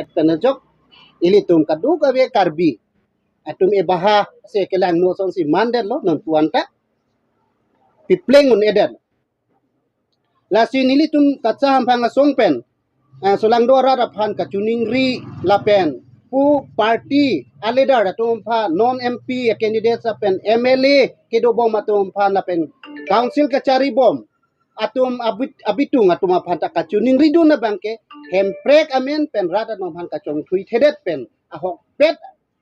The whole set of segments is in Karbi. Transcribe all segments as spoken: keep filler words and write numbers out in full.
pen ajok ilitum kadokave Karbi atum ebaha se kelangno asonsi mandetlo, non puan ta pipleng un-edet. Lasi nelitum KATSA hamphang asong pen, eh, solangdo arat aphan kachiningri lapen pu party a leader atum aphan, non M P a candidates lapen M L A kedobom atum aphan lapen council kacharibom atum abit-, abitung atum aphan ta kachiningridun abang ke Hemprek amen pen rat atum aphan kachongthui thedet pen ahokpet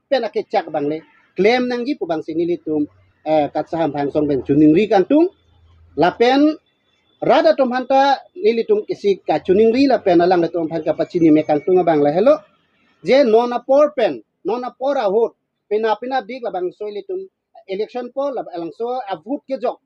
pen akechak abang le klem nangji pu abangsi nelitum, eh, KATSA hamphang asong pen chiningri kangtung. Lapen rat atum aphan ta nelitum isi kachiningri lapen alanglitum aphan kapachini me kangtung abang lahelo. Je non apor pen, non apor ahut, pina pina dik labangso ilitum election po, labangso avote kejok,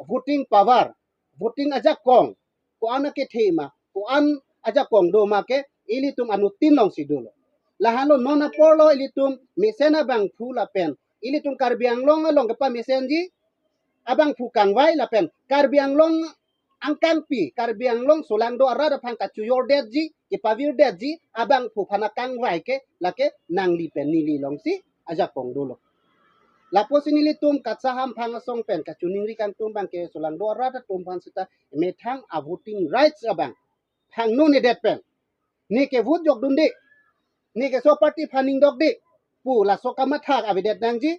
voting power, voting ajakong, ko-an akethe ma, ko-an ajakong do ma ke ilitum anuttin alongsi dolo. Lahenlo non aporlo ilitum mesen abangphu lapen ilitum Karbi Anglong along kepamesenji abangphu kangvai lapen Karbi Anglong angkangpi, Karbi Anglong solangdo arat aphan kachojordetji, kepavirdetji abangphu aphan akangvai ke lake nangli pen neli alongsi ajakong dolo. Lapusi nelitum KATSA hamphang asong pen kachiningri kangtung abang ke solangdo arat atum aphan seta methang a voting rights abang phangno nedet pen, ne ke vote jokdunde, ne ke so party aphan ningdokde pu laso kamatha avedet nangji.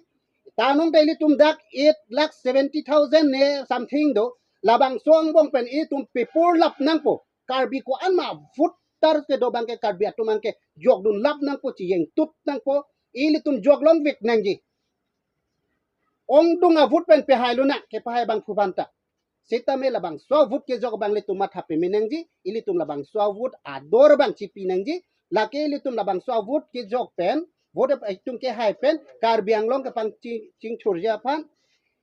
Ta nong ta ilitum dak eight lakh seventy thousand ne something do, labangso angbong pen ilitum pepur lap nangpo. Karbi ko-an ma voter kedo abang ke Karbi atum abang ke jokdun lap nangpo, chiyeng tut nangpo, ilitum jok longvek nangji. Ongdung avote pen pehai lonang, kepahai abangphu aphan ta. Sitame labangso avote kejok abang ilitum matha peme nangji, ilitum labangso avote ador abang chipi nangji, lake ilitum labangso avote kejok pen, vote ap-, itum kehai pen, Karbi Anglong kepangching, chingthurji aphan,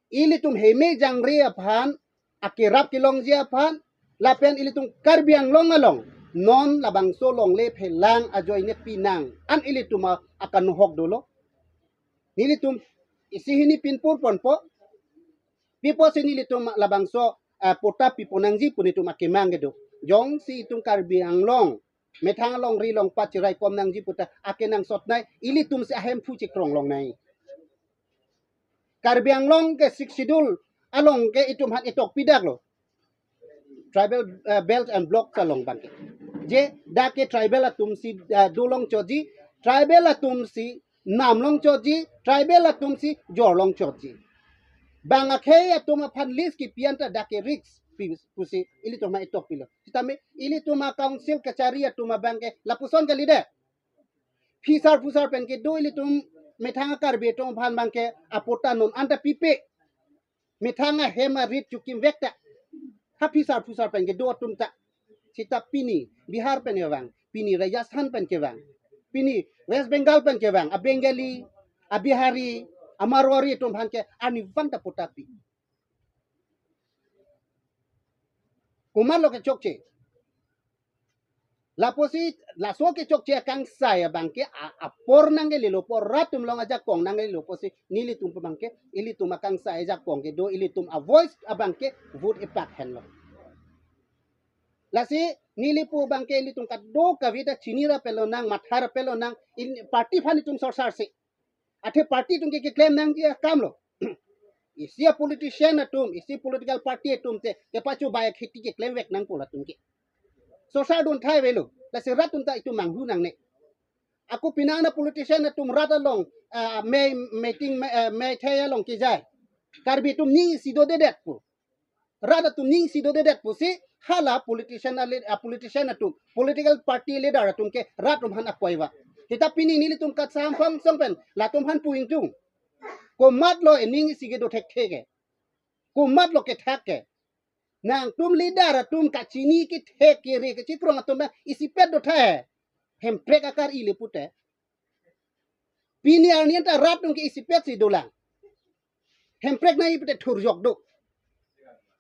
ilitum heme jangre aphan, akerap kelongji aphan, lapen ilitum Karbi Anglong along, non labangso longle phelang ajoine pinang an ilitum a-, akanohok dolo. Nelitum isi hini pinpur ponpo, pipo si nelitum labangso, eh, patta pipo nangji pu nelitum akemang kedo. Jongsi itum Karbi Anglong methang alongri along pachiraikom nangji pu ta akenangsot nai, ilitum si ahemphu chikrong longnai. Karbi Anglong ke Sixth Schedule along ke itum aphan itok pidaklo. Tribal, eh, belt and block along abang ke. Je dak ke tribal atum si, eh, dolong choji, tribal atum si nam long choji, tribal atum si jor long choji. Bang akhei atum aphan list kipi anta dak ke risk pi-, pusi ilitum aphan itok pilo. Sitame ilitum a-council kachari atum abang ke lapuson kali de. Phisar phusar pen kedo ilitum methang a-Karbi atum aphan abang ke apatta non anta pipe. Methang ahem arit chokimvek ta. Ha phisar phusar pen kedo atum ta. Seta pini Bihar pen kevang, pini Rajasthan pen kevang, pini West Bengal pen kevang, a-Bengali, a-Bihari, a-Marwari atum aphan ke arnivang ta patta pi. Komatlo kechokche? Lapusi laso kechokche akangsai abang ke a-, apor nangkelelo, apor rat atum along ajakong nangkelelo pusi nelitum abang ke, ilitum akangsai ajakong kedo, ilitum a-voice abang ke vote epak henlo. Lasi neli pu abang ke ilitum kadokave ta chinira pelo nang, mathara pelo nang, in party aphan itum sorsar si. Athe party atum ke keklem nangji akam lo. Isi a-politician atum, isi political party atum te kepachobai akheti keklemvek nangpo latum ke. Sorsar dun thai avelo, lasi rat atum ta itum manghu nangne. Ako pini an a-politician atum rat along, ah, mei, meeting, mei, ah, mei thai along kejai. Karbi atum aning isi dodedet pu. Rat atum aning isi dodedet pusi hala politician a-, a-politician atum, political party leader atum ke rat atum aphan akoiva. Seta pini nelitum KATSA hamphang asong pen latum aphan pu ingtung. Komatlo aning isi kedo thekthe ke? Komatlo kethak ke? Nangtum leader atum kachini kethek kere kachikrong atum na isipet do thai. Hemprek akar ile pute. Pini arni anta rat atum ke isipet si dolang. Hemprek nangji pute thurjok do.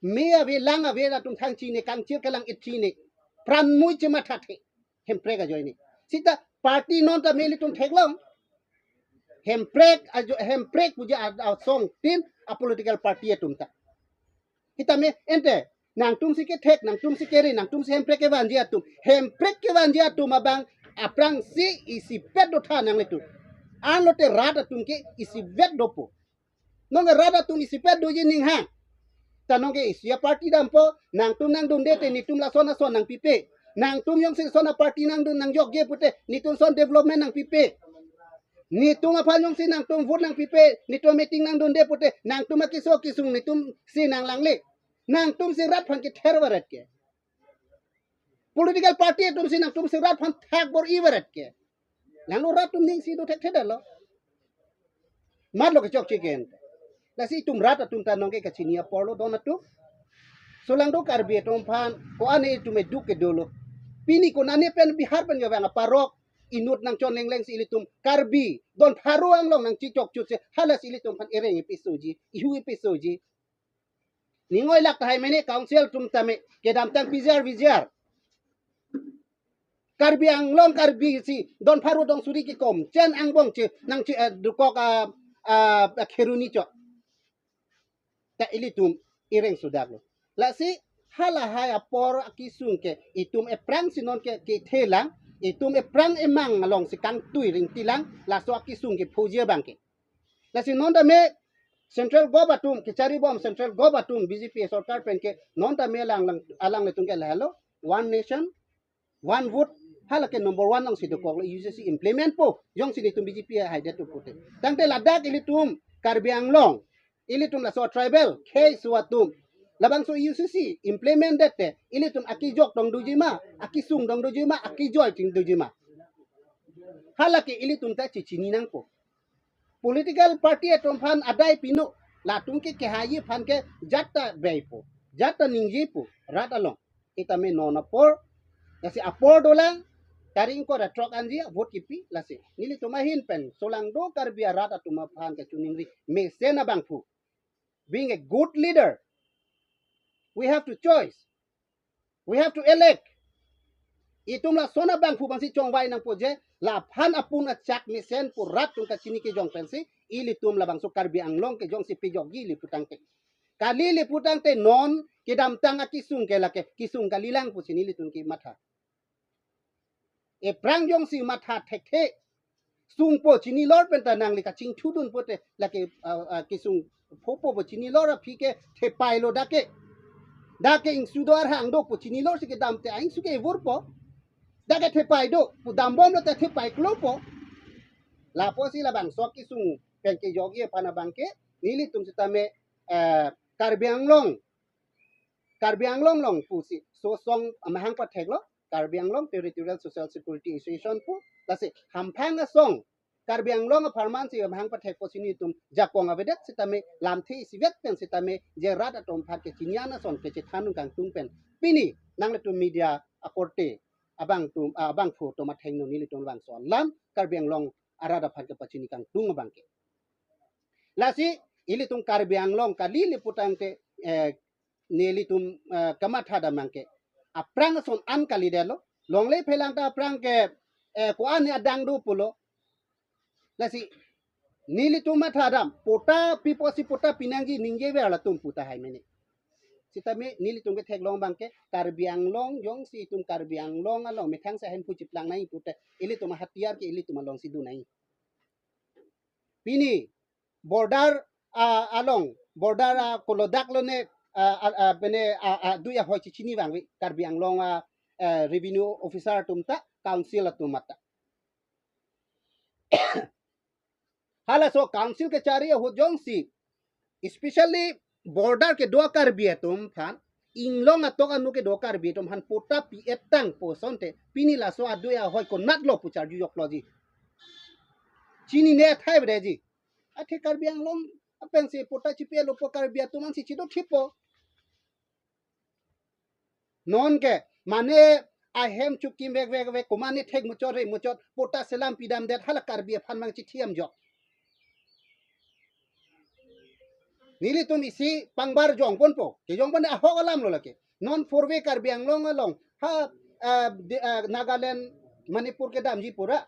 Me ave lang ave latum thang chini, kangchir kelang-et chini. Pran mui chemathathe. Hemprek ajoine. Seta party non ta me ilitum theklong. Hemprek ajo, Hemprek puji a-, asong tin a-political party atum ta. Sitame ante, nangtum si kethek, nangtum si kere, nangtum si Hemprek kevanji atum. Hemprek kevanji atum abang Aphrangsi isipet do tha nanglitum. Anlote rat atum ke isipet dopo. Nonke rat atum isipet doji ning ha. Ta nonke isi a-party dampo, nangtum nangdunde te netum lason ason nangpipe. Nangtum jongsi lason a-party nangdun nangjokje pute, netum lason development nangpipe. Netum aphan jongsi nangtum vote nangpipe, netum meeting nangdunde pute, nangtum akeso akesung netumsi nanglangle. Nangtumsi rat aphan kether varet ke. Political party atumsi nangtumsi rat aphan thak bor-i varet ke. Nanglo rat atum ning si do thekthedetlo. Matlo kechokche ke. Lasi itum rat atum ta nonke kachini apor lo don atum. Solangdo Karbi atum aphan ko-an itum eduk ke dolo. Pini konane pen Bihar pen jovang aparok inut nangchon lengleng si ilitum Karbi don pharo anglong nangchechok chut se hala si ilitum aphan ereng ipisoji, ihu ipisoji. Ning oilak tahai mene council atum tame kedamtang P G R V G R. Karbi Anglong Karbi si don pharo don suri kekom chen angbong che nangche, eh, dukok a, a, a Kheroni chot. Ta ilitum ereng sudaklo. Lasi halahai apor akesung ke itum ephrangsi nonke kethelang, itum ephrang emang alongsi kangtui ringtilang, laso akesung ke phoji abang ke. Lasi non tame Central Gov atum kechari bom, Central Gov atum B J P sorkar pen ke non tame alang alang alanglitum ke lahelo, one nation, one vote, hala ke number one alongsi dokoklo U C C implement po, jongsi netum B J P haidet tu pute. Tangte ladak ilitum Karbi Anglong, ilitum laso tribal khei su atum, labangso U C C implement det te ilitum akejok dong doji ma, akesung dong doji ma, akejoi ting doji ma. Hala ke ilitum ta chechini nangpo. Political party atum aphan adai pinu, latum ke kehai aphan ke jat ta beipo, jat ta ningjepo rat along. Itame non apor, lasi apor dolang, tarik ingkoi ra throk anji vote kipi, lasi nelitum ahin pen Solangdo Karbi arat atum aphan kachiningri mesen abangphu. Being a good leader, we have to choice. We have to elect. Itum lason abangphu abangsi chongvai nangpo je, laphan apun achak mesen pu rat atum kachini kejong pensi, ilitum labangso Karbi Anglong kejongsi pejokji ili putangte. Kali ili putangte non kedamtang akesung ke lake, kesung kalilang pusi nelitum kematha. Ephrang jongsi matha thekthe, sungpo chinilor pen ta nangli kachingthudun pote lake, ah, ah, kesung phopo po chinilor aphi ke thepailo dak ke. Dak ke ingsu do arhang do po chinilor si kedamte aingsu ke evurpo. Dak ke thepai do pu dambomlo te thepaiklopo. Lapusi labangso akesung pen kejokji aphan abang ke nelitum sitame, eh, Karbi Anglong, Karbi Anglong along pusi so asong amahang patheklo, Karbi Anglong Territorial Social Security Association pu, lasi hamphang asong Karbi Anglong apharman si amahang pathekpo si nelitum jakong avedet sitame lamthe isivet pen sitame je rat atum aphan kechini an ason kechethan nung kangtung pen pini nanglitum media akorte abangtum, ah, abangphu atum athengno nelitum labangso alam Karbi Anglong arat aphan kepachini kangtung abang ke. Lasi ilitum Karbi Anglong kali ili putangte, eh, nelitum, eh, kamatha damang ke. Aphrang ason an kalidetlo. Longle phelang ta aphrang ke, eh, ko-an adang do pulo. Lasi nelitum matha dam, patta pipo si patta pinangji ningjever latum pu tahai mene. Sitame nelitum ketheklong abang ke Karbi Anglong jongsi itum Karbi Anglong along methang sa hemphu chiplang nai pute ilitum hatiyar ke ilitum alongsi do nai. Pini border, ah, along, border, ah, kolodak lone, ah, ah, ah, pene, ah, ah, dui ahoi chechini vangve Karbi Anglong, ah, eh, revenue officer atum ta, council atum ta. Halaso council kechari ahut jongsi, especially border kedo a-Karbi atum aphan, inglong atok anu kedo a-Karbi atum aphan patta pi-et tangpo asonte, pini laso adui ahoi konatlo pu charjujokloji. Chinine athai aveji. Athe Karbi Anglong apensi patta chipi-etlo pu Karbi atum ansi chido thipo. Nonke, mane ahem chukimvekvekvek, komane thek muchot re muchot, patta selam pidamdet hala Karbi aphan mang chithiam jok. Nelitum isi pangbar jongponpo, kejongpon ahok alamlo lake. Non four way Karbi Anglong along, ha, ah, de, ah, Nagaland, Manipur kedamji pura.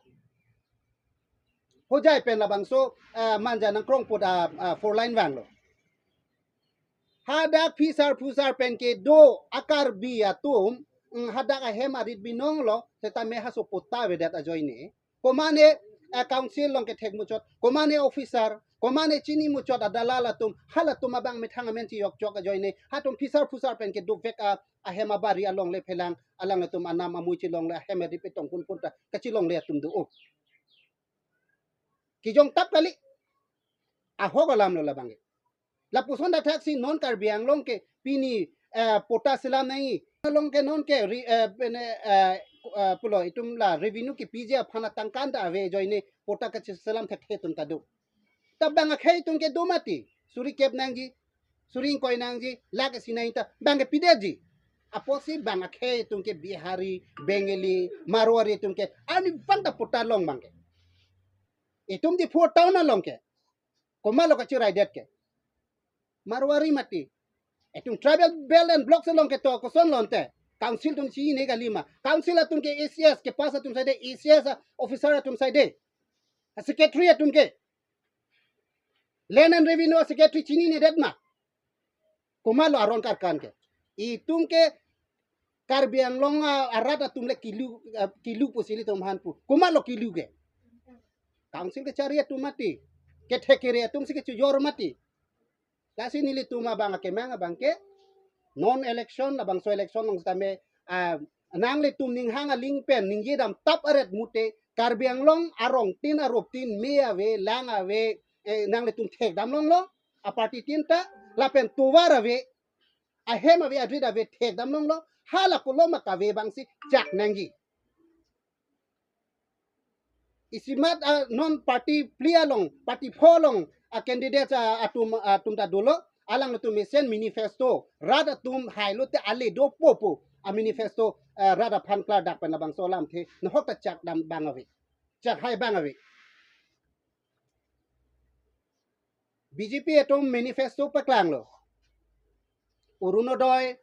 Hojai pen labangso, ah, Manja nangkrong put, ah, ah, four lane vanglo. Hadak phisar phusar pen kedo a-Karbi atum, mm, hadak ahem arit binong lo, setame halaso patta avedet ajoine. Komane, eh, council along kethek muchot, komane officer, komane chini muchot adalal atum, halatum abang methang amen chiyok chok ajoine, hatum phisar phusar pen keduk vek a, ahem abari alongle phelang, alanglitum anam amui chelongle, ahem ari petong kun pun ta, kachelongle atum do. Oh. Kejong tap kali. Ahok alam lo labang ke. Lapuson dak thaksi non Karbi Anglong ke pini, eh, patta selam nangji. Along ke non ke ri-, eh, pene, eh, eh, pulo itum la revenue kepiji aphan atangka ta ave ajoine patta kacheselam thekthe atum ta do. Ta bang akhei atum ke do mati. Suri kep nangji, suri ingkoi nangji, lakh isi nangji ta bang ke pidetji. Apotsi bang akhei atum ke Bihari, Bengali, Marwari atum ke arnivang ta patta long bang ke. Itum Diphu town along ke. Komatlo kachiraidet ke. Marwari mati. Itum tribal belt and blocks along ke to koson lo ante. Council atum chinine kali ma. Council atum ke A C S kepass atum side, A C S officer atum side. Secretary atum ke. Land and Revenue secretary chininedet ma. Komatlo aron karkan ke. Itum ke Karbi Anglong a, arat atum le kilu, a, kilu pusi ilitum aphan pu. Komatlo kilu ke. Council kechari atum mati. Kethek kere atum si kechojor mati. Lasi nelitum abang akemang abang ke non election, labangso election along setame, ah, nanglitum ninghang aling pen ningjedam tap aret mute Karbi Anglong arong tin arop tin me ave, lang ave, eh, nanglitum thekdam longlo, aparty tin ta, lapen tovar ave, ahem ave, adrit ave, thekdam longlo, hala koloma kave abangsi chak nangji. Isimat, ah, non party phli along, party pho along, ah, candidate, ah, atum, atum ta dolo, alangtum mesen manifesto, rat atum hailote ale dopo pu, ah, manifesto, ah, rat aphan klardak pen labangso alamthe, nahok ta chakdam bang ave. Chak hai bang ave. B J P atum manifesto paklanglo. Orunodoi,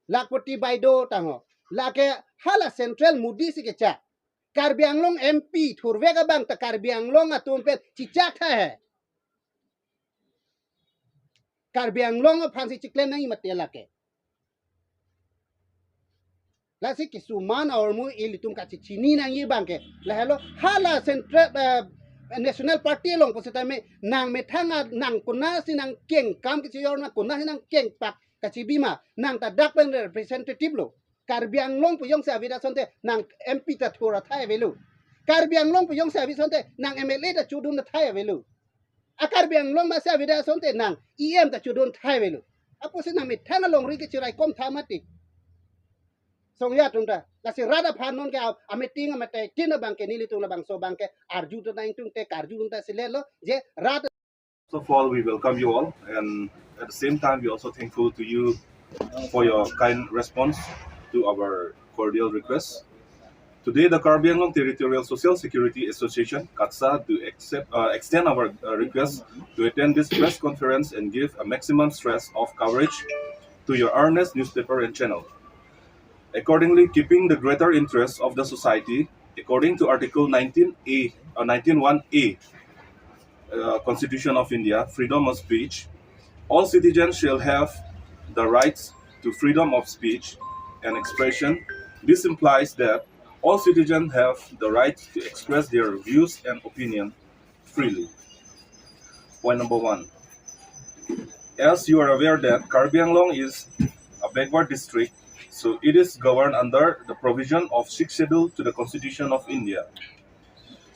Lakhpati Baideo tangho. Lake hala Central Modi si kechak. Karbi Anglong M P thurvek abang ta Karbi Anglong atum pen chichak tha he. Karbi Anglong aphansi chiklem nangji mati lake. Lasi kisuman ahormu ilitum kachechini nangji bang ke. Lahelo hala Central, eh, National Party along pusitame nang methang a nang konatsi nangkeng kam kachejor, nang konatsi nangkeng pak kachebi ma, nang ta dak pen representative lo. Karbi Anglong pu jongsi avedet asonte nang M P ta thur athai avelo. Karbi Anglong pu jongsi ave asonte nang M L A ta chodun athai avelo. A Karbi Anglong masi avedet asonte nang E M ta chodun athai avelo. Apotsi nang methang alongri kechiraikom tha mati. Songja atum ta. Lasi rat aphan non ke a, a meeting a meeting tin abang ke nelitum labangso abang ke arju ta nang tung te karju tung ta si lelo je rat. First of all, we welcome you all, and at the same time, we also thankful to you for your kind response to our cordial request. Today, the Karbi Anglong Territorial Social Security Association, KATSSA, to accept, uh, extend our, uh, request to attend this press conference and give a maximum stress of coverage to your earnest newspaper and channel. Accordingly, keeping the greater interests of the society, according to Article nineteen A, uh, nineteen one A, uh, Constitution of India, freedom of speech, all citizens shall have the rights to freedom of speech and expression. This implies that all citizens have the right to express their views and opinion freely. Point number one. As you are aware that Karbi Anglong is a backward district, so it is governed under the provision of Sixth Schedule to the Constitution of India.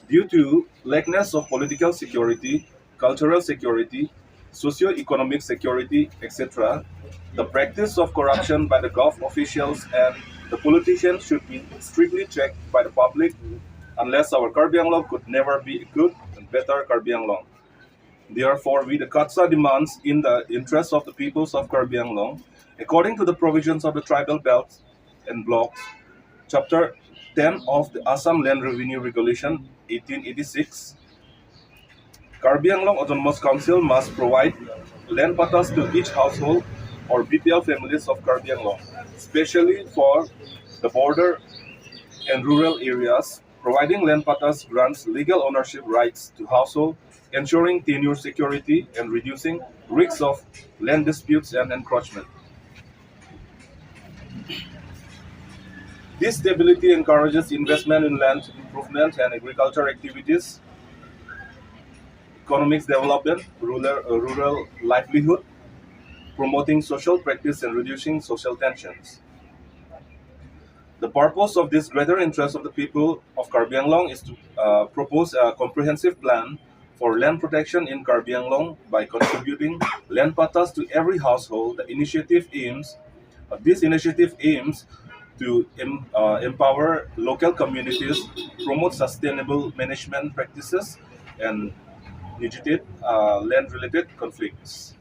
Due to lackness of political security, cultural security, socio-economic security, et cetera, the practice of corruption by the govt officials and the politicians should be strictly checked by the public, unless our Karbi Anglong could never be a good and better Karbi Anglong. Therefore, we the KATSSA demands in the interest of the peoples of Karbi Anglong, according to the provisions of the Tribal Belt and Blocks, Chapter ten of the Assam Land Revenue Regulation eighteen eighty-six, Karbi Anglong Autonomous Council must provide land pattas to each household or B P L families of Karbi Anglong, especially for the border and rural areas. Providing land pattas grants legal ownership rights to household, ensuring tenure security and reducing risks of land disputes and encroachment. This stability encourages investment in land improvement and agriculture activities, economic development, rural, uh, rural livelihood, promoting social practice and reducing social tensions. The purpose of this greater interest of the people of Karbi Anglong is to uh, propose a comprehensive plan for land protection in Karbi Anglong by contributing land pattas to every household. The initiative aims, uh, this initiative aims to em- uh, empower local communities, promote sustainable management practices, and mediate uh, land-related conflicts.